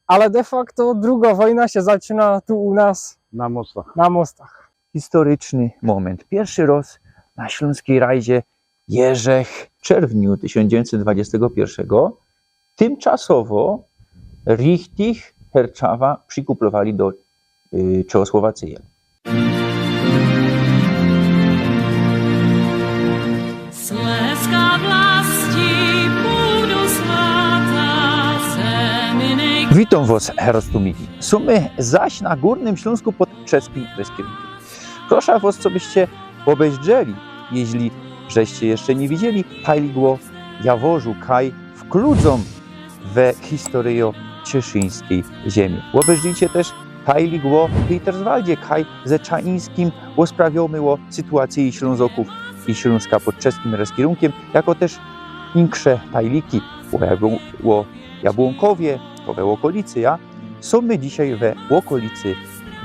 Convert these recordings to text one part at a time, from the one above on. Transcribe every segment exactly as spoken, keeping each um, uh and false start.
ale de facto drugŏ wojna sie zaczyna tu u nas Na mostach. na mostach. Historycznie moment. Piyrszy rŏz na ślōnskij rajdzie Jerzech w czerwniu tysiōnc dziewiyńćset dwudziestego piyrszego tymczasowo richtig Herczawa przikuplowali do y, Czechosłowacyje. Witōm wŏs, Herostumiki. Sōm my zaś na Gōrnym Ślōnsku pod Czeskim Reskirōnkiym. Proszã wŏs, cobyście ôbezdrzeli, jeźli żeście jeszcze niy widzieli, tajlik ô Jaworzu, kaj wkludōm we historyjõ czeszyńskij ziymi. Ôbezdrzijcie tyż tajlik ô Peterswaldzie, kaj ze Czaińskim ôsprawiyjōmy ô sytuacyji Ślōnzokōw i Ślōnska pod Czeskim Reskirōnkiym, jako tyż inksze tajliki ô Jabłō-, ô Jabłōnkowie, to we ôkolicy, ja. Sōm my dzisiej we ôkolicy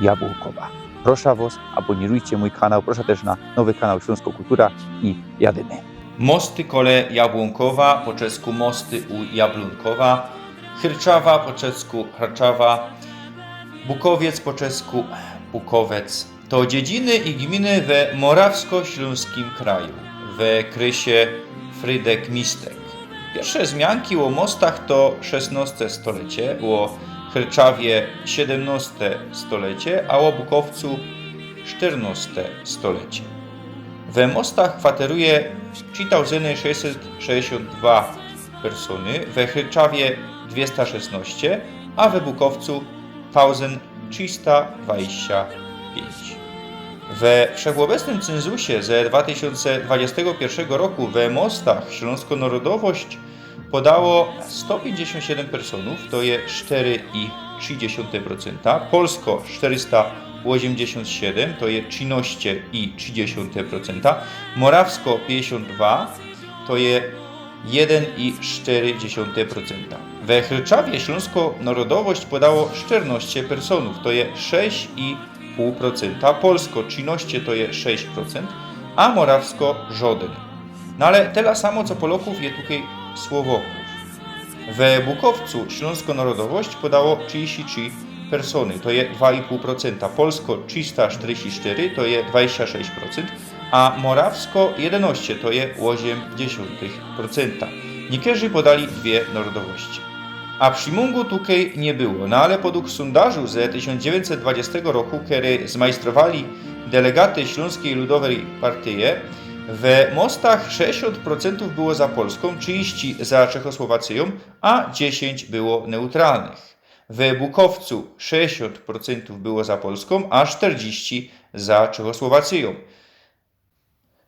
Jabłōnkowa. Proszã wŏs, abōnirujcie mōj kanał, proszã tyż na nowy kanał Ślōnsko Kultura i jadymy. Mosty kole Jabłōnkowa, po czesku mosty u Jabłōnkowa, Hyrczawa, po czesku Hrczawa, Bukowiec, po czesku Bukowec. To dziedziny i gminy we morawsko-ślōnskim kraju, we krysie Frydek-Mistek. Piyrsze zmianki ô mostach to szesnŏste stolecie, ô Hyrczawie siedymnŏste stolecie, a ô Bukowcu sztyrnŏste stolecie. We mostach kwateruje trzi tōłzyny sześćset sześćdziesiōnt dwa persōny, we Hyrczawie dwiesta szesnŏście, a we Bukowcu tōłzyn trzista dwadzieścia piyńć. We wszechôbecnym cynzusie ze dwa tysiōnce dwudziestego piyrszego roku we mostach ślōnskõ nŏrodowość podało sto piyńćdziesiōnt siedym personōw, to je sztyry i trzi dziesiōnte procenta, polskõ sztyrysta ôziymdziesiōnt siedym, to je trzynŏście i trzi dziesiōnte procenta, morawskõ piyńćdziesiōnt dwa, to je jedyn i sztyry dziesiōnte procenta. We Hyrczawie ślōnskõ nŏrodowość podało sztyrnŏście personōw, to je sześć i pół procenta, polskõ trzynŏście, to je sześć procent, a morawskõ żŏdyn. No ale tela samo co Polokōw je tukej Słowokōw. We Bukowcu ślōnskõ nŏrodowość podało trzidziści trzi persōny, to je dwa i pół procenta, polskõ trzista sztyrdziści sztyry, to je dwadzieścia sześć procent, a morawskõ jedynŏście, to je ôziym dziesiōntych procenta. Niykerzi podali dwie nŏrodowości. A przimōngu tukej niy było, no ale podug sōndażu ze tysiōnc dziewiyńćset dwudziestego roku, kery zmajstrowali delegaty Ślōnskij Ludowyj Partyje, we mostach sześćdziesiōnt procentōw było za Polskōm, trzidziści za Czechosłowacyjōm, a dziesięć było neutralnych. We Bukowcu sześćdziesiōnt procentōw było za Polskōm, a sztyrdziści za Czechosłowacyjōm.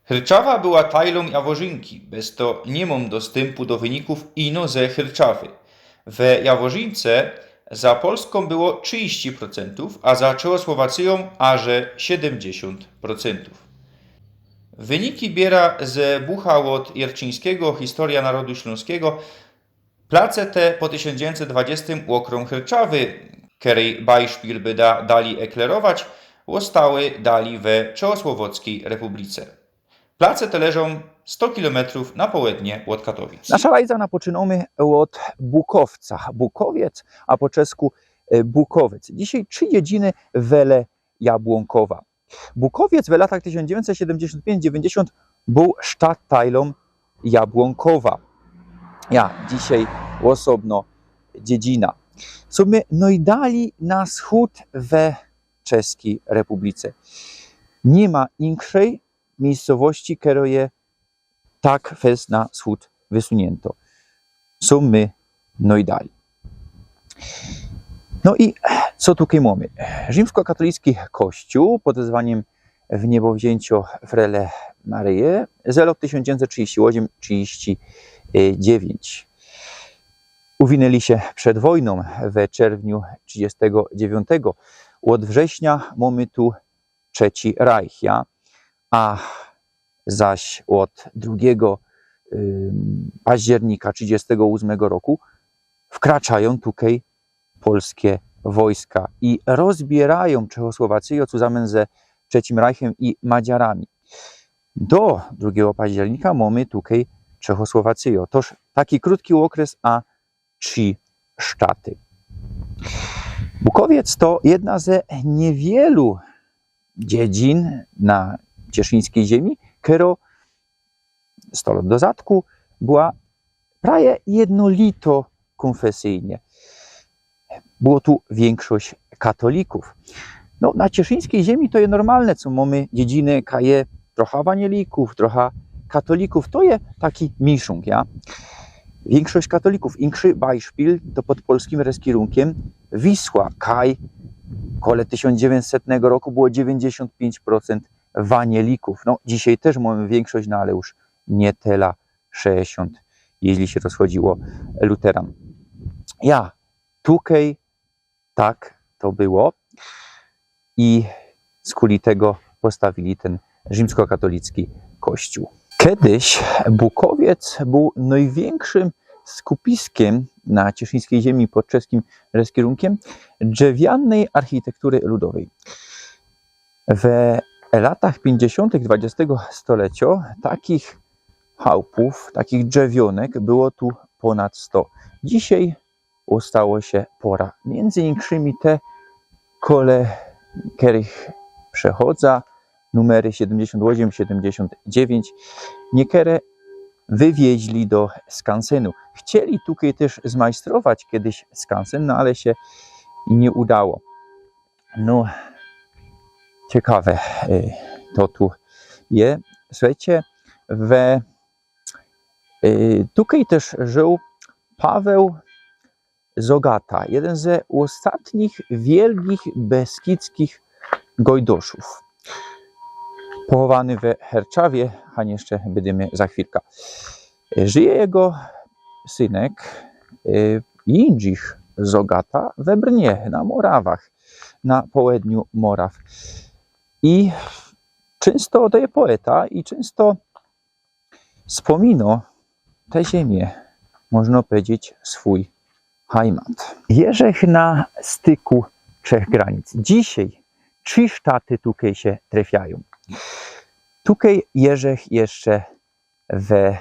Hyrczawa była tajlōm Jaworzynki, bez to niy mōm dostympu do wynikōw ino ze Hyrczawy. We Jaworzyńce za Polskōm było trzidziści procentōw, a za Czechosłowacyjōm aże siedymdziesiōnt procentōw. Wyniki biera ze bucha ôd Jerczyńskigo „Historia narodu ślōnskigo”. Place te po tysiōnc dziewiyńćset dwudziestym ôkrōm Hyrczawy, kerej bajszpil byda dali eklerować, ôstały dali we Czechosłowockyj Republice. Place te leżōm sto kilometrōw na połednie ôd Katowic. Naszã rajdzã napoczynōmy ôd Bukowca, Bukowiec, a po czesku, e, Bukowec. Dzisiej trzi dziedziny wele Jabłōnkowa. Bukowiec we latach tysiōnc dziewiyńćset siedymdziesiōnt piyńć dziewiyńćdziesiōnt bōł sztattajlōm Jabłōnkowa. Ja, dzisiej ôsobno dziedzina. Sōm my nojdali na wschōd we Czeskyj Republice. Niy ma inkszej miyjscowości, kerŏ je tak fest na wschōd wysunyntŏ. Sōm my nojdali. No i co tukej mōmy? Rzimskokatolicki kościōł pod wezwaniym Wniebowziyncio Frele Maryje, ze lot tysiōnc dziewiyńćset trzidziści ôziym trzidziści dziewiyńć. Uwinyli sie przed wojnōm we czerwniu trzidziestego dziewiyńtego. Ôd września mōmy tu Trzeci Rajch, ja? A zaś ôd drugigo, ym, października trzidziestego ôsmego roku wkraczajōm tukej polske wojska i rozbiyrajōm Czechosłowacyjõ razym ze Trzecim Rajchym i Madziarami. Do drugigo października mōmy tukej Czechosłowacyjõ. Toż taki krōtki ôkres, a trzi sztaty. Bukowiec to jedna ze niywielu dziedzin na cieszyńskij ziymie, kero sto lot do zadku była prawie jednolito kōnfesyjnie. Było tu wiynkszość katolików. No, na cieszyńskij ziymie to je normalne, co mōmy dziedziny, kaj je trocha wanielikōw, trocha katolików. To je taki miszōnk, ja. Wiynkszość katolików. Inszy bajszpil to pod polskim reskirōnkiym Wisła, kaj kole tysiōnc dziewiyńćsetnego roku było dziewiyńćdziesiōnt piyńć procynt wanielikōw. No, dzisiej tyż mōmy wiynkszość, no ale już niy tela, szesćdziesiōnt, jeźli sie rozchodziło luteran. Ja, tukej tak to było i skuli tego postawili tyn rzimskokatolicki kościół. Kedyś Bukowiec bōł nojwiynkszym skupiskym na cieszyńskij ziymie pod czeskim reskirōnkiym drzewianyj architektury ludowyj. We latach piyńćdziesiōntych dwadziestego stolecio takich chałpōw, takich drzewiōnek było tu pōnad sto. Dzisiej ôstało sie pora. Miyndzy inkszymi te, kole kerych przechodza, numery siedymdziesiōnt ôziym, siedymdziesiōnt dziewiyńć. Niykere wywieźli do skansynu. Chcieli tukej tyż zmajstrować kedyś skansyn, no ale sie niy udało. No, ciekawe, y, to tu je. Suchejcie, we, y, tukej tyż żył Paweł Zogata, jedyn ze ôstatnich wielgich beskidzkich gojdoszōw. Pochowany we Herczawie, a jeszcze bydymy za chwilka. Żyje jego synek, y, Jindrzich Zogata we Brnie, na Morawach, na połedniu Moraw. I czynsto, to je poeta, i czynsto spōmino te ziymie, można pedzieć, swōj heimat. Jeżech na styku trzech granic. Dzisiej trzi sztaty tukej sie trefiajōm. Tukej jeżech jeszcze we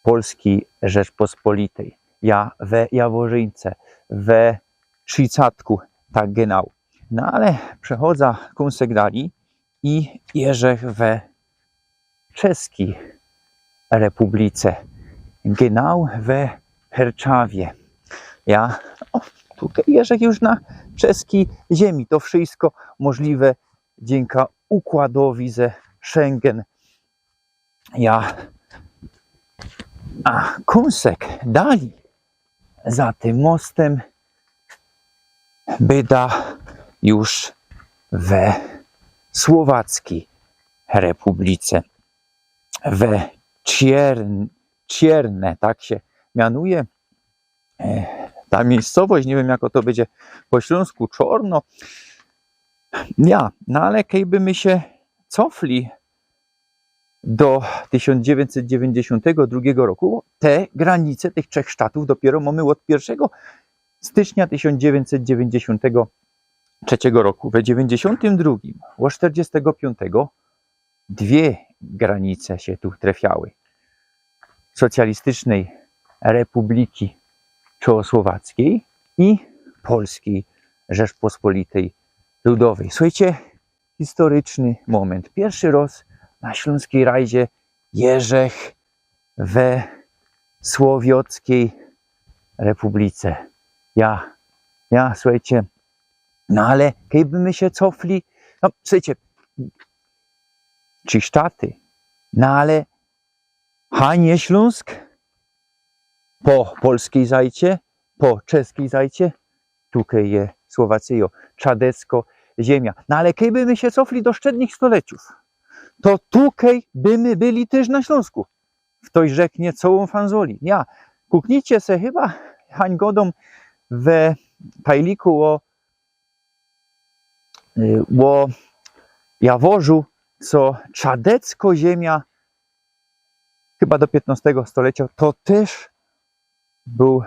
Polskij Rzeczpospolitej, ja we Jaworzyńce, we Trzicatku, tak genau. No ale przechodza kōnsek dalij i jeżech we Czeskij Republice, genau we Herczawie. Ja, o, tukej jeżech już na czeskij ziymi. To wszysko możliwe dziynka układowi ze Schengen. Ja, a kōnsek dalij, za tym mostym, byda już we Słowackij Republice, we Ciern-, Cierne, tak sie mianuje, e, ta miejscowość, niy wiym, jako to bydzie po ślōnsku, Czorno. Ja, no ale kejby my sie cofli do tysiōnc dziewiyńćset dziewiyńćdziesiōntego drugigo roku, te granice tych trzech sztatōw dopiyro mōmy ôd piyrszego stycznia tysiōnc dziewiyńćset dziewiyńćdziesiōntego trzecigo roku. We dziewiyńćdziesiōntym drugim, ôd sztyrdziestego piōntego, dwie granice sie tu trefiały. Socjalistycznyj Republiki Czechosłowackij i Polskij Rzeczpospolitej Ludowyj. Suchejcie, historyczny mōmynt. Piyrszy roz na ślōnskij rajdzie jeżech we Słowiockiej Republice. Ja, ja, suchejcie, no ale kejby my sie cofli, no, suchejcie, trzi sztaty, no ale Hanie Ślōnsk, po polskij zajcie, po czeskij zajcie, tukej je Słowacyjo, czadecko ziymia. No ale kejby my sie cofli do sztednych stoleciōw, to tukej by my byli tyż na Ślōnsku. Ftoś rzeknie, co ôn fanzoli. Ja, kuknijcie se, chyba hań godōm we tajliku ô, y, ô Jaworzu, co czadecko ziymia chyba do piytnostego stolecio, to tyż bōł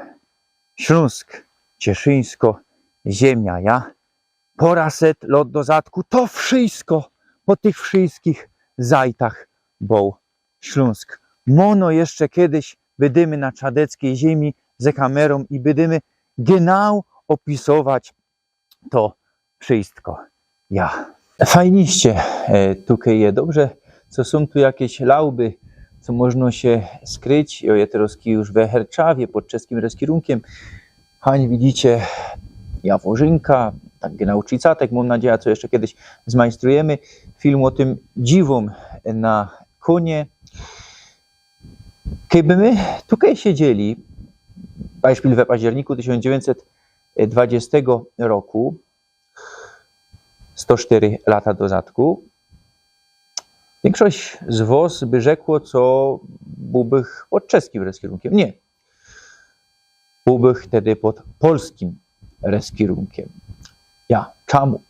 Ślōnsk, cieszyńsko ziymia, ja. Poraset lot do zadku, to wszysko, po tych wszyskich zajtach bōł Ślōnsk. Mono jeszcze kedyś bydymy na czadeckyj ziymi ze kamerōm i bydymy genau ôpisować to wszystko. Ja. Fajniście, e, tukej je dobrze, co sōm tu jakeś lauby, co można sie skryć. Jo, je teroski już we Herczawie, pod czeskim reskirunkiym. Hań, widzicie, Jaworzynka, tak genau trzidziści, mōm nadzieja, co jeszcze kiedyś zmajstrujemy film ô tym dziwōm na kōnie. Kejby my tukej siedzieli, beispil we październiku tysiōnc dziewiyńćset dwudziestego roku, sto sztyry lata do zadku, wiynkszość z wos by rzekło, co bōłbych pod czeskim reskirunkiym. Niy. Bōłbych wtedy pod polskim reskirunkiym. Ja, czamu?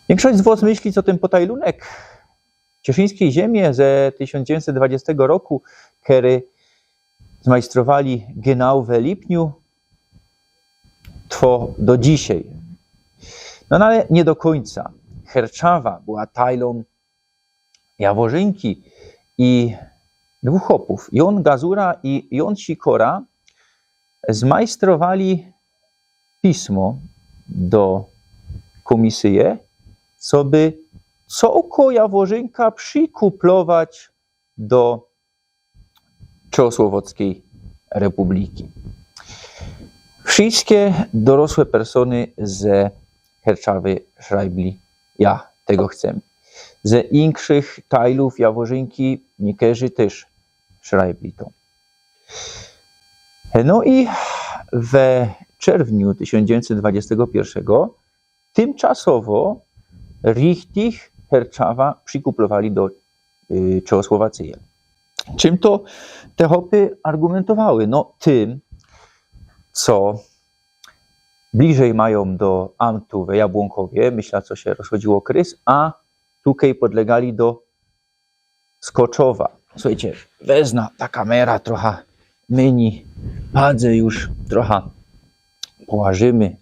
Wiynkszość z wos myśli, co tyn potajlunek cieszyńskij ziymie ze tysiōnc dziewiyńćset dwudziestego roku, kery zmajstrowali genau we lipniu, trwŏ do dzisiej. No, no ale niy do kōńca. Herczawa była tajlōm Jaworzynki i dwōch chopōw, Jōn Gazura i Jōn Sikora, zmajstrowali pismo do kōmisyje, coby cołko Jaworzynka przikuplować do Czechosłowackiej Republiki. Wszyjske dorosłe persōny ze Herczawy szrajbli: ja, tego chcemy. Ze inkszych tajlōw Jaworzynki niykerzy tyż szrajbli to. No i we czerwniu tysiōnc dziewiyńćset dwudziestego piyrszego tymczasowo richtig Herczawa przikuplowali do, y, Czechosłowacyje. Czym to te chopy argumyntowały? No tym, co bliżyj majōm do amtu we Jabłōnkowie, myśla, co sie rozchodziło krys, a tukej podlegali do Skoczowa. Suchejcie, wezna ta kamera, trocha myni, padze już, trocha połażymy.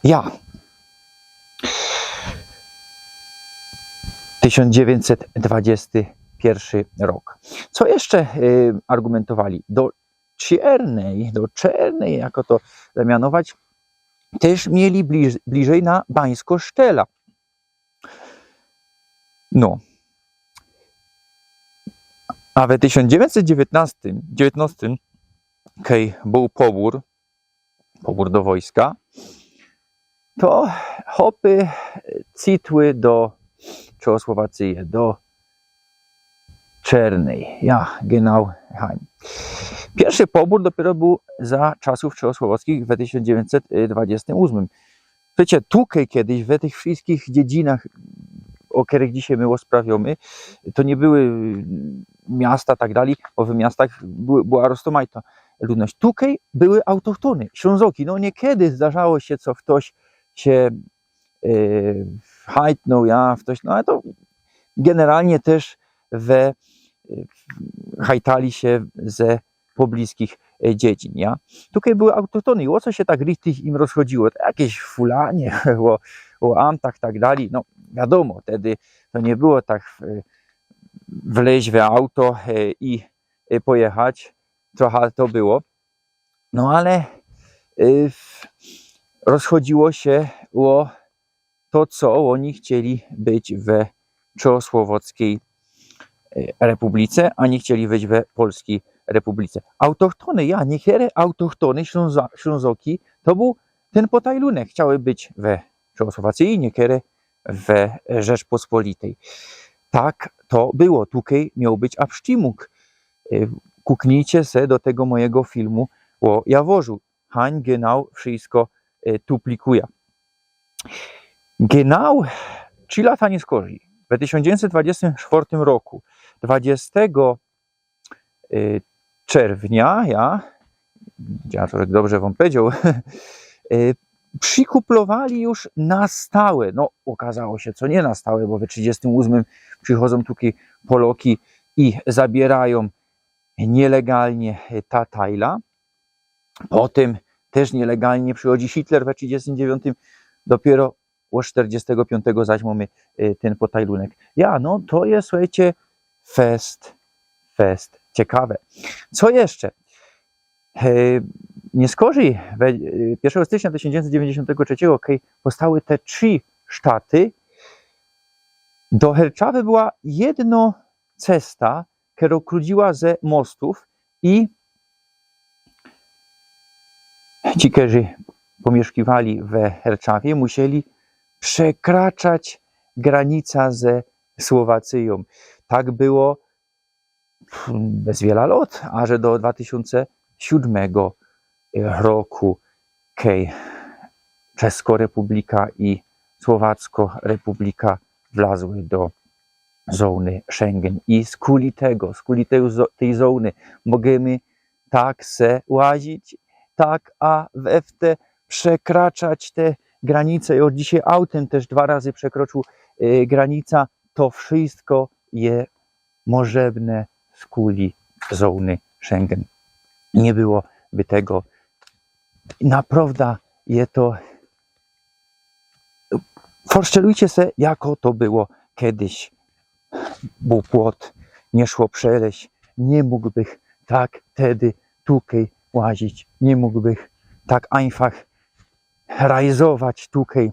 Ja. Tysiōnc dziewiyńćset dwudziesty piyrszy rok. Co jeszcze, y, argumyntowali? Do Czernej, do Czernej, jako to zamianować, tyż mieli bliż-, bliżyj na Bańsko-Szczela. No. A we tysiōnc dziewiyńćset dziewiyńtnŏstym, dziewiyńtnŏstym, kej bōł pobōr, pobōr do wojska, to chopy cytły do Czechosłowacyje, do Czernej. Ja, genau, hań. Piyrszy pobōr dopiyro bōł za czasōw czechosłowackich we tysiōnc dziewiyńćset dwudziestym ôsmym. Wiecie, tukej kejś we tych wszyjskich dziedzinach, ô kerych dzisiej my rozprawiōmy, to niy były miasta, tak dalij, bo we miastach były, była roztōmajtŏ ludność. Tukej były autochtōny, Ślōnzoki. No, niykery zdarzało sie, co ftoś sie, e, hajtnōł, ja, ftoś, no, ale to generalnie tyż we, e, hajtali sie ze pobliskich, e, dziedzin, ja. Tukej były autochtōny i ô co sie tak richtig im rozchodziło? To jakeś fulanie ô, ô amtach, tak dalij. No, wiadōmo, wtedy to niy było tak, e, wleź we auto, e, i, e, pojechać. Trocha to było. No ale, e, w-, rozchodziło sie ô to, co ôni chcieli być we Czechosłowackiej, e, Republice, a niy chcieli być we Polskij Republice. Autochtōny, ja, niykere autochtōny, Ślōnza-, Ślōnzoki, to bōł tyn potajlunek. Chciały być we Czechosłowacyji, niykere we Rzeczpospolitej. Tak to było. Tukej mioł być absztimuk. E, kuknijcie se do tego mojigo filmu ô Jaworzu. Hań genau wszyjsko, e, tu plikuja. Genau trzi lata niy skorzij, we tysiōnc dziewiyńćset dwudziestym sztwŏrtym roku, dwudziestego, e, czerwnia, ja, ja to tak dobrze wōm powiedzioł, e, przikuplowali już na stałe. No, ôkazało sie, co niy na stałe, bo we trzidziestym ôsmym przichodzōm tukej Poloki i zabiyrają nielegalnie, e, ta tajla. Potym tyż nielegalnie przichodzi Hitler we trzidziestym dziewiōntym, dopiyro ô sztyrdziestego piōntego zaś mōmy, e, tyn potajlunek. Ja, no to je, suchejcie, fest, fest ciekawe. Co jeszcze? E, Niyskorzij, we, piyrszego stycznie tysiōnc dziewiyńćdziesiōntego trzeciego, kej powstały te trzi sztaty, do Herczawy była jedno cesta, kerŏ krōdziła ze mostōw i ci, kerzy pōmiyszkiwali we Herczawie, musieli przekraczać granica ze Słowacyjōm. Tak było bez wiela lŏt, aże do dwa tysiōnce siōdmego roku, kej Czeskŏ Republika i Słowacko Republika wlazły do zōny Schengen. I skuli tego, skuli tej, zo- tej zōny możymy tak se łazić, tak a we w te przekraczać te granice. I ôd dzisiej autym tyż dwa razy przekrocził y, granica. To wszystko je możebne skuli zōny Schengen. Niy byłoby tego. Naprŏwda je to. Forszczelujcie se, jako to było kedyś. Bōł płot, niy szło przeleźć, niy mōgłbych tak tedy tukej łazić, niy mōgłbych tak einfach rajzować tukej.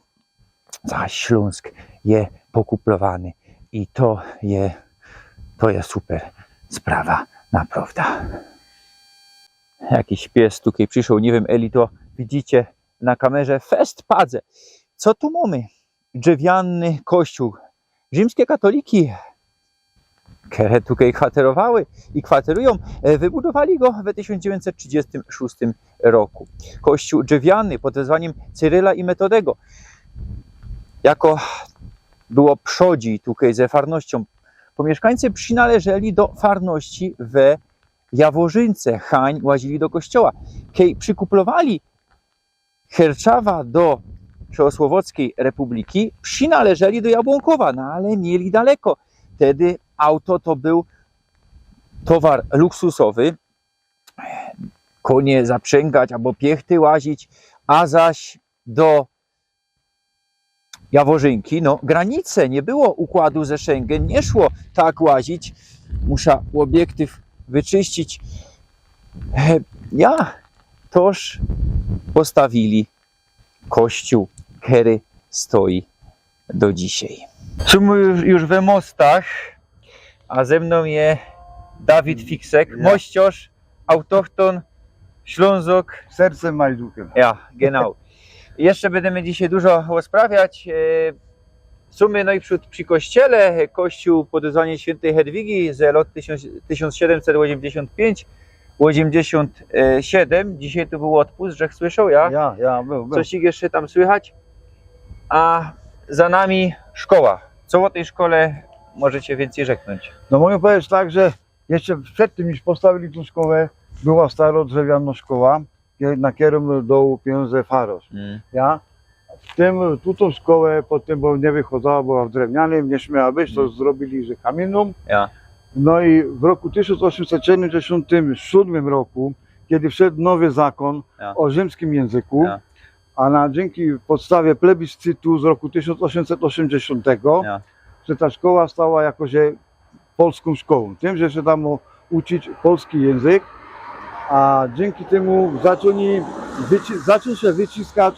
Cały Ślōnsk je pokuplowany i to je, to je super sprawa, naprŏwda. Jakiś pies tukej prziszoł, niy wiym, eli to widzicie na kamerze, fest padze. Co tu mōmy? Drzewiany kościōł. Rzimske katoliki, kere tukej kwaterowały i kwaterujōm, e, wybudowali go we tysiōnc dziewiyńćset trzidziestym szōstym roku. Kościōł drzewiany pod wezwanim Cyryla i Metodego. Jako było przodzi tukej ze farnościōm. Pōmiyszkańcy przinależyli do farności we Jaworzynce. Hań łazili do kościoła. Kej przikuplowali Herczawa do Czechosłowockiej Republiki, przinależyli do Jabłōnkowa, no ale mieli daleko. Tedy auto to bōł towar luksusowy. Konie zaprzingać abo piechty łazić, a zaś do Jaworzynki, no, granice, niy było układu ze Schengen, niy szło tak łazić. Musza ôbiektyw wyczyścić. E, ja, toż postawili kościōł, kery stoi do dzisiej. Sōm już, już we Mostach, a ze mnōm je Dawid Fiksek, Ja. Mościŏrz, autochton, Ślōnzok. Sercym a duchym. Ja, genau. Jeszcze bydymy dzisiej dużo rozprawiać. E, sōm my, no i przōd, przi kościele, e, kościół pod wezwanim świętej Hedwigi ze lŏt tysiōnc, tysiōnc siedymset ôziymdziesiōnt piynć, ôziymdziesiōnt siedym. Dzisiej tu bōł ôdpust, żech słyszoł, ja? Ja, ja, bōł, bōł. Coś jeszcze tam słychać? A za nami szkoła. Co ô tyj szkole możecie wiyncyj rzeknōńć? No, mogã pedzieć tak, że jeszcze przed tym, niż postawili tã szkołã, była starŏ drzewianŏ szkoła, kie-, na kerōm dŏł piniōndze farosz. Mm. Ja? W tym, tu tã szkołã potym, bo niy wychodzała, była w drewnianym, niy śmiała być, to Mm. zrobili, że kamiynnōm. Ja. No i w roku tysiōnc ôziymset siedymdziesiōntym sōdmym roku, kedy wszedł nowy zakōn Ja. ô rzymskim jynzyku, Ja. a na, dziynki podstawie plebiscytu z roku tysiōnc ôziymset ôziymdziesiōntego, Ja. że ta szkoła stała jako, że polskōm szkołōm. Tym, że sie tam mŏ uczyć polski jynzyk, a dziynki tymu zaczōni wyci-, zaczōn sie wyciskać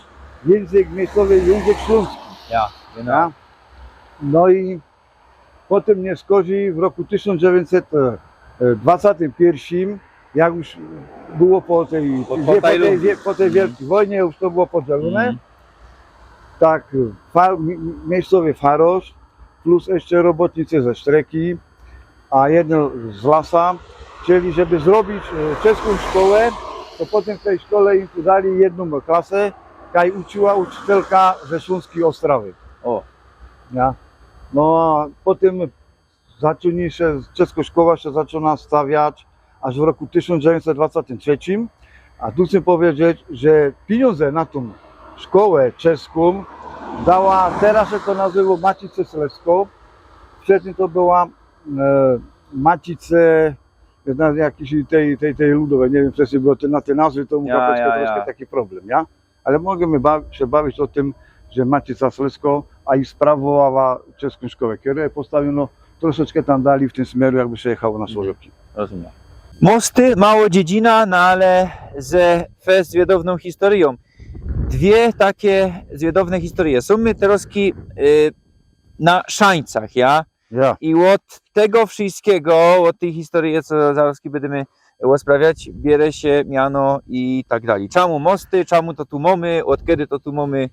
jynzyk miejscowy, jynzyk ślōnski. Ja, genau. Ja? No i potym niyskorzij w roku tysiōnc dziewiyńćset dwadzieścia piyrszym, jak już było po tyj, Po, po po tyj, tej lu- wie-, po tyj Mm. wielkij wojnie, już to było podzielōne. Mm. Tak, fa-, mi-, miejscowy farosz, plus jeszcze robotnicy ze sztreki, a jedyn z lasa, czyli żeby zrobić, e, czeskōm szkołã, to potym w tyj szkole im tu dali jednōm klasã, kaj uczyła uczytelka ze Ślōnskij Ôstrawy. Ô. Ja. No a potym zaczōni sie, czeskŏ szkoła sie zaczōna stawiać aż w roku tysiōnc dziewiyńćset dwadzieścia trzecym, a tu chcã pedzieć, że piniōndze na tã szkołã czeskōm dała, teroz sie to nazywŏ Macice Slezsko, przedtem to była, e, Macice, na jakiś tej, tej, tej ludowej, niy wiym, co sie było, te, na te nazwy to Ja, mōgło być ja, troszkę ja. taki problem, ja? Ale możymy ba-, sie bawić ô tym, że Macica Slezsko, a i sprawowała czeskōm szkołã, kerŏ je postawiyno troszeczkã tam dali w tym smieru, jakby sie jechało na Mhm. Słowiocki. Rozumiem. Mosty, mało dziedzina, no ale ze fest zwiadowną historyjōm. Dwie takie zwiadowne historyje. Sōm my teroz ki, y, na Szańcach, ja? Ja. I ôd tego wszyjskigo, ôd tyj historyje, co zarŏz ki bydymy ôsprawiać, biere sie miano i tak dalij. Czymu mosty, czymu to tu mōmy, ôd kedy to tu mōmy?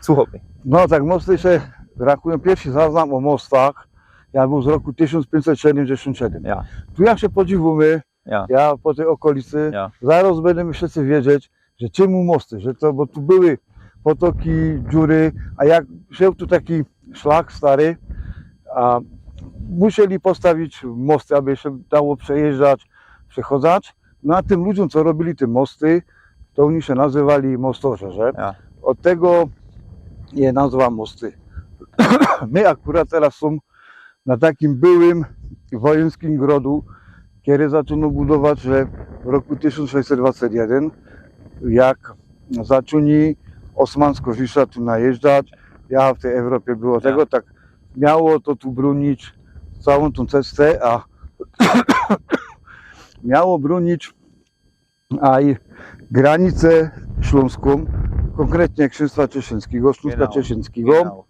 Słuchōmy. No tak, mosty sie rachujōm, piyrszy zaznam ô mostach, ja bōł z roku tysiōnc piyńćset siedymdziesiōnt siedym. Ja. Tu jak sie podziwōmy, ja, ja po tyj ôkolicy, ja, zarŏz bydymy wszyscy wiedzieć, że czymu mosty, że to, bo tu były potoki, dziury, a jak szoł tu taki szlak stary, a musieli postawić mosty, aby sie dało przejeżdżać, przechodzać. No a tym ludziōm, co robiyli te mosty, to ôni sie nazywali mostorzŏ, że? Ja. Ôd tego je nazwa mosty. My akurat teroz sōm na takim byłym wojyńskim grodu, kery zaczōno budować, że w roku tysiōnc sześćset dwadzieścia jeden, jak zaczōni Ôsmańsko-Rzisza tu najeżdżać, ja w tyj Europie było, ja, tego, tak miało to tu brōnić całōm tōm cestã, a miało brōnić a i granicã ślōnskōm, kōnkretnie Księstwa Czeszyńskigo, Ślōnska Czeszyńskigo. Genau.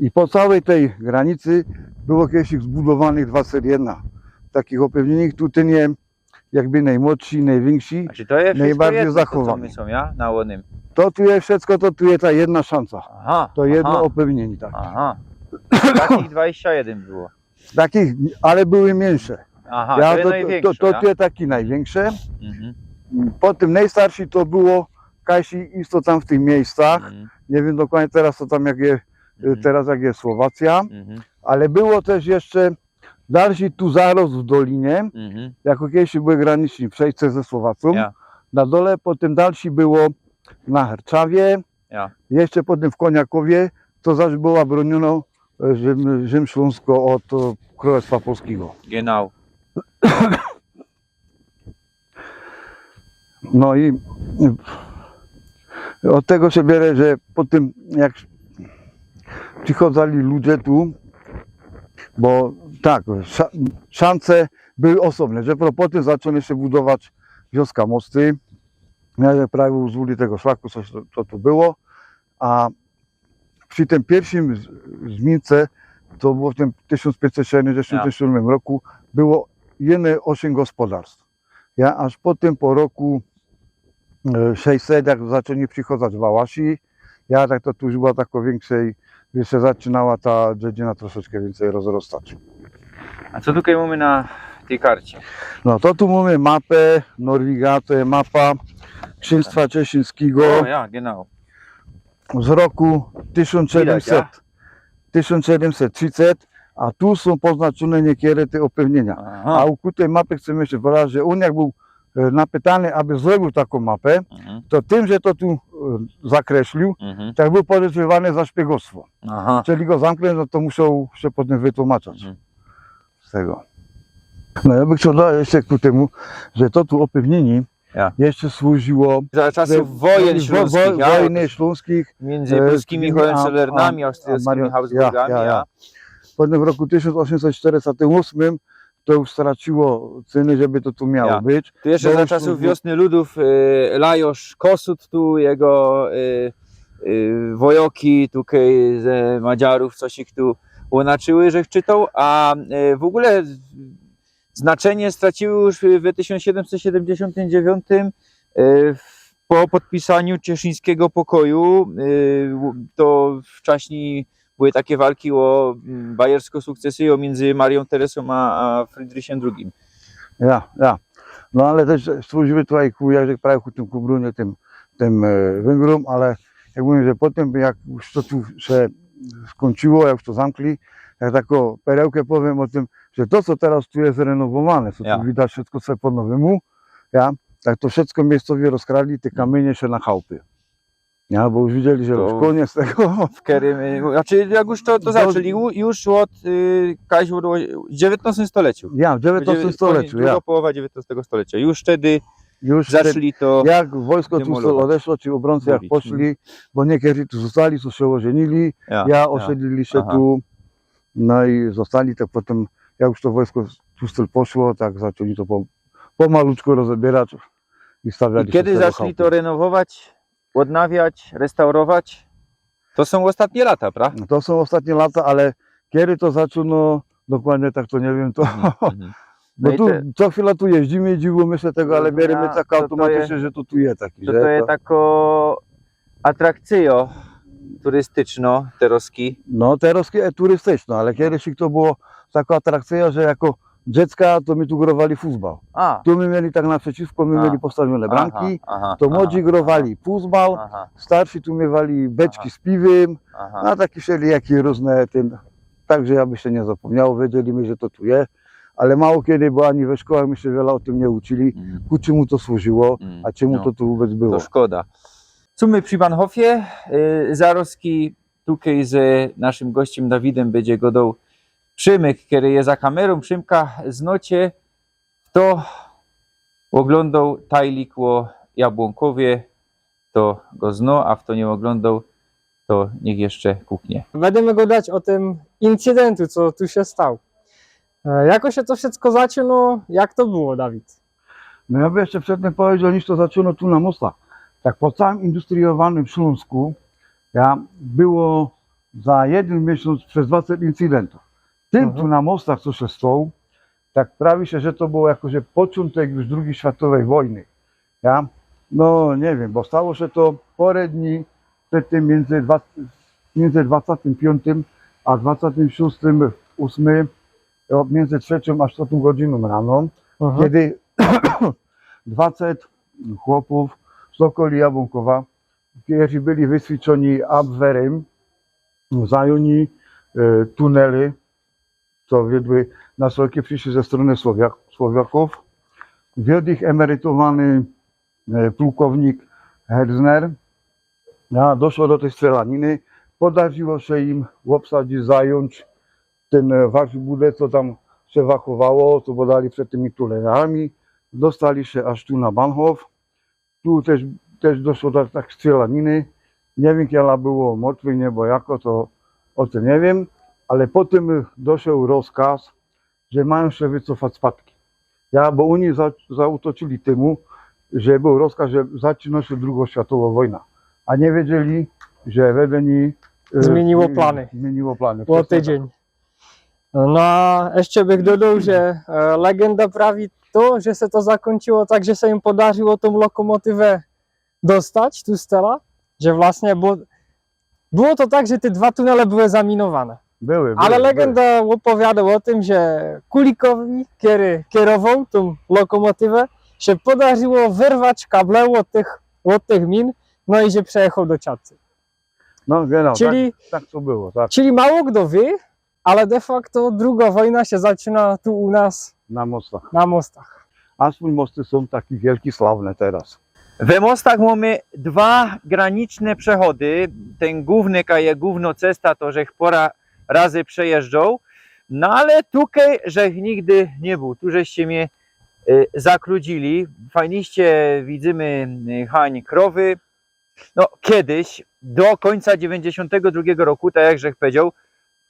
I po cołkij tyj granicy było kejsik zbudowanych dwaset jedna takich ôpewniynich. Tu tyn je jakby nojmłodszy, nojwiynkszy, nojbardzij zachowany. Znaczy, to je wszysko jedno, to, co my sōm, ja? Na ônym. To tu je wszysko, to tu je ta jedna Szanca. Aha, to jedno ôpewniynio, tak. Aha. Takich dwadzieścia jeden było. Takich, ale były miyńsze. Aha, ja, to je to, to, nojwiynksze, to, ja? To je taki nojwiynksze. Mhm. Potym nojstarszy to było, kajsi isto tam w tych miyjscach. Mhm. Niy wiym dokładnie teroz, co tam, jak je, mhm, teroz jak je Słowacyjo. Mhm. Ale było tyż jeszcze dalszy tu zarŏz w dolinie, mhm, jako kejsik były graniczne przejście ze Słowacjōm. Ja. Na dole, potym dalszy było na Herczawie, ja, jeszcze potym w Kōniakowie, to zaś była brōniōno, e, Rzym, Rzym Ślōnsko ôd, e, Krōlestwa Polskigo. Genau. No i ôd tego sie biere, że potym jak przichodzali ludzie tu, bo tak, Sza-, Szance były ôsobne, że potym zaczōno sie budować wioska Mosty, no, jak prawie u zwōli tego szlaku, coś to, to tu było, a przi tym piyrszym z-, zmijce, to było w tym tysiōnc piyńćset siedymdziesiōntym siódmym roku, było jyne ôziym gospodarstw. Ja, aż potym po roku, e, sześćset, jak zaczōni przichodzać Wałasi, ja, tak to tu już była tako wiynkszo, już sie zaczynała ta dziedzinyna troszeczkã wiynkszo rozrostać. A co tukej mōmy na tyj karcie? No to tu mōmy mapã Norwiga, to je mapa Księstwa Czeszyńskigo. O, ja, genau. Z roku tysiōnc siedymset, widać, ja? Tysiōnc siedymset trzidzieści, a tu sōm poznaczōne niykere te ôpewniynio. Aha. A u tyj mapy chcymy sie wyrazić, że ôn jak bōł, e, napytany, aby zrobił takõ mapã, mhm, to tym, że to tu, e, zakreślił, mhm, tak bōł podejrzewany za szpiegostwo. Aha. Czyli go zamknōm, no to musioł sie potym wytłumaczać, mhm, z tego. No, ja bych chcioł dodać jeszcze ku tymu, że to tu ôpewniynio, ja, jeszcze służyło za czasōw wojyn ślōnskich, ja, wojny ślōnskich, miyndzy, e, pruskimi, a, Hohenzollernami, a, a austriackimi Habsburgami, ja, ja, ja. Potym w roku tysiōnc ôziymset sztyrdziestym ôsmym to już straciło cyny, żeby to tu miało być. Tu jeszcze za czasōw Wiosny Ludōw, e, Lajos Kossuth tu, jego, e, e, wojoki tukej ze Madziarōw coś ich tu ônaczyły, żech czytoł, a, e, w ôgōle znaczynie straciły już w tysiōnc siedymset siedymdziesiōntym dziewiōntym, e, w-, po podpisaniu Czeszyńskigo Pokoju, e, to wczaśnij były take walki ô, mm, bajersko-sukcesyjōm miyndzy Mariōm Teresōm a, a Friedrichym drugim. Ja, ja. No ale tyż służyły tukej ku, jak prawie ku tym, ku brōnie tym, tym, e, Wyngrōm, ale jak mōwiã, że potym, jak już to tu sie skōńczyło, jak już to zamkli, jak takõ perełkã powiym ô tym, że to, co teroz tu je zrenowowane, co tu widać, wszysko sie po nowymu, ja, tak to wszysko miyjscowi rozkradli, te kamynie sie na chałpy. Ja, bo już widzieli, że już kōniec tego. W kerym, y, znaczy, jak już to, to zaczli, ju-, już ôd, y, kaś było w dziewiętnastym stoleczu. Ja, w dziewiętnastym stoleczu, ja. Druga połowa dziewiętnastego stolecza. Już wtedy już zaczli to demolować. Jak wojsko tu odeszło, czy ôbrōńcy jak poszli, bo niykere tu ôstali, co sie ôżynili, ja, ôsydlili sie tu, no i ôstali, tak potym, jak już to wojsko tu poszło, tak zaczli to po-, pomalutku rozebierać i stawiać I kedy zaczli to renowować, ôdnawiać, restaurować? To sōm ôstatnie lata, prawda? To sōm ôstatnie lata, ale kedy to zaczōno, dokładnie tak to niy wiym, to... Mhm, mhm. No i tu te- co chwila tu jeździmy i dziwōmy sie tego, ale bierymy tak automatycznie, że to tu je taki, to, że to je to tako atrakcyjo turystyczno, terŏzki. No, terŏzki, e, turystyczno, ale kiedyś to było tako atrakcyjo, że jako dziecka to my tu growali futbol. A. Tu my mieli tak naprzeciwko, my Aha. mieli postawiōne bramki, Aha, aha, to młodzi aha, growali futbol, aha. starsi tu miywali beczki Aha. z piwym, Aha. no, taki wszelijaki rōżne, tym, tak że ja by sie niy zapōmniało, wiedzieli my, że to tu je, ale mało kedy, bo ani we szkołach my sie wiela ô tym niy uczyli, Mhm. ku czymu to służyło, Mhm. a czymu No. to tu wobec było. To szkoda. Sōmy przi Bahnhofie, y, zarŏzki tukej ze naszym gościym Dawidym bydzie godoł Przemyk, kery je za kamerōm. Przemka znŏcie, fto ôglōndoł tajlik ô Jabłōnkowie, to go zno, a fto niy ôglōndoł, to niych jeszcze kuknie. Bydymy godać ô tym incydentu, co tu sie stało. E, jako sie to wszysko zaczynŏ, jak to było, Dawid? No ja by jeszcze przed tym pedział, niż to zaczynŏ tu na Mostach. Tak po cołkym industriowanym Ślōnsku, ja, było za jedyn miesiōnc bez dwaset incydentōw. Tym Mhm. tu na Mostach, co sie stało, tak prawi sie, że to było jako, że poczōntek już drugij światowej wojny. Ja? No niy wiym, bo stało sie to pŏrã dni przed tym, miyndzy dwa-, miyndzy dwacetym piōntym a dwacetym szōstym, ôsmym, ô, miyndzy trzeciōm a sztwŏrtōm godzynōm rano, Aha. kedy dwaset chopōw z ôkoli Jabłōnkowa, kerzi byli wyswiadczōni Abwehrem, zajōni, e, tunele, co wiedły na Surowie, prziszli ze strōny Słowiak-, Słowiakōw. Wiōdł ich emerytowany, e, pułkownik Herzner. Ja, doszło do tyj strzelaniny. Podarziło sie im ôbsadzić, zajōńć tyn, e, warszbudka, co tam sie wachowało, co bodali przed tymi tunelami. Dostali sie aż tu na Bahnhof. Tu tyż, tyż doszło do tak strzelaniny. Niy wiym, ile było mortwych, niy, bo jako to ô tym niy wiym, ale potym doszoł rozkaz, że majōm sie wycofać spadki. Ja, bo ôni za-, zaôtoczyli tymu, że bōł rozkaz, że zaczynŏ sie drugŏ światowŏ wojna. A niy wiedzieli, że Wedeni, e, Zmiyniło zmi-, plany. Zmiyniło plany. Było Przeca tak. Tydziyń. No, jeszcze bych dodoł, że, e, legenda prawi to, że sie to zakōńczyło tak, że sie im podarziło tōm lokōmotywã dostać tu z tela, że własnie, bo było to tak, że te dwa tunele były zaminowane. Były, były, Ale legenda ôpowiadŏ ô tym, że Kulikowi, kery kerowoł tōm lokōmotywã, sie podarziło wyrwać kable ôd tych, ôd tych min, no i że przejechoł do Ciacy. No, genau, Czyli tak, tak to było, tak. Czyli mało fto wiy, ale de facto drugŏ wojna sie zaczynŏ tu u nas Na Mostach. Na Mostach. Aż Mosty sōm taki wielki, sławne teroz. We Mostach mōmy dwa graniczne przechody. Tyn głōwny, kaj je głōwnŏ cesta, to żech pŏra razy przejyżdżoł. No ale tukej żech nigdy niy bōł. Tu żeście mie, y, zakludzili. Fajniście widzymy, y, hań krowy. No, kejś, do kōńca dziewiyńćdziesiōntego drugego roku, tak jak żech pedzioł,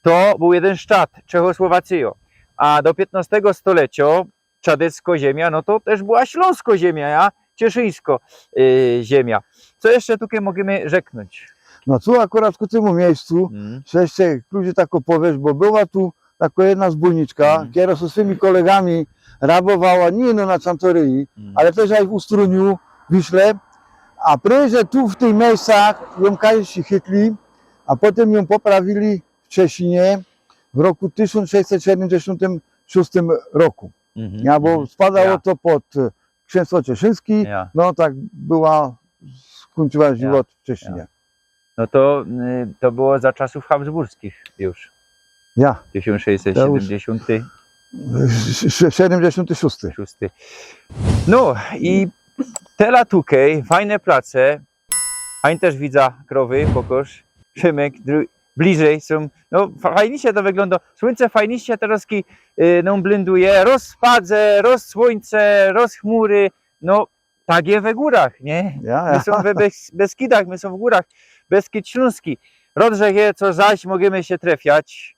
to bōł jedyn sztat, Czechosłowacyjŏ. A do piytnŏstego stoleciŏ czadecko ziymia, no to tyż była ślōnsko ziymia, ja? Cieszyńsko, y, ziymia. Co jeszcze tukej możymy rzeknōńć? No tu akurat ku tymu miyjscu, Mm. że jeszcze kluzie tako powiesz, bo była tu tako jedna zbōjniczka, Mhm. kero ze swymi kolegami rabowała, niy no na Czantoryji, Mhm. ale tyż aj w Ustrōniu, Wiśle. A prōm, że tu w tych miyjscach jōm kajś chytli, a potym jōm poprawili w Czeszynie w roku tysiōnc sześćset siedymdziesiōntym szōstym roku. Mhm, Ja, bo mhm. spadało Ja. to pod, e, księstwo czeszyńskie, Ja. no tak była, skōńczyła Ja. żywot w Czeszynie. Ja. No to, y, to było za czasōw habsburskich już. Ja. Tysiōnc sześćset siedymdziesiōnty. Ja już. Sz-, sz-, siedymdziesiōnty szōsty. Szōsty. No i tela tukej, fajne place. Ani tyż widza krowy, pokŏż. Szymek, dru-, bliżyj sōm. No, fa-, fajnie sie to wyglōndŏ. Słōńce fajnie sie teroz ki-, y, nōm blynduje. Roz spadze, roz słōńce, roz chmury. No, tak je we gōrach, niy? Ja, ja. My sōm we Bes-, Beskidach, my sōm w gōrach. Beskid Ślōnski. Rŏd, że je, co zaś możymy sie trefiać.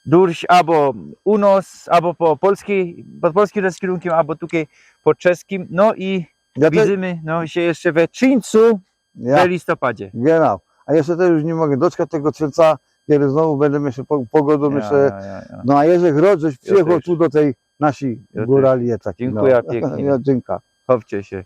durś abo u nos, abo po polskij, pod polskim rozkierunkiym, abo tukej pod czeskim. No i Ja te- widzymy no, sie jeszcze we Trzińcu Ja, we listopadzie. Genau. A jeszcze też już nie mogę doczekać tego Trzińca, kiedy znowu będziemy się po, pogodą Ja, jeszcze. ja, ja, ja. No a Jerzek Rodzysz przyjechał też. Tu do tej naszej Ja też. górali. Taki, Dziękuję no. pięknie. Ja, dziękuję. Chowcie się.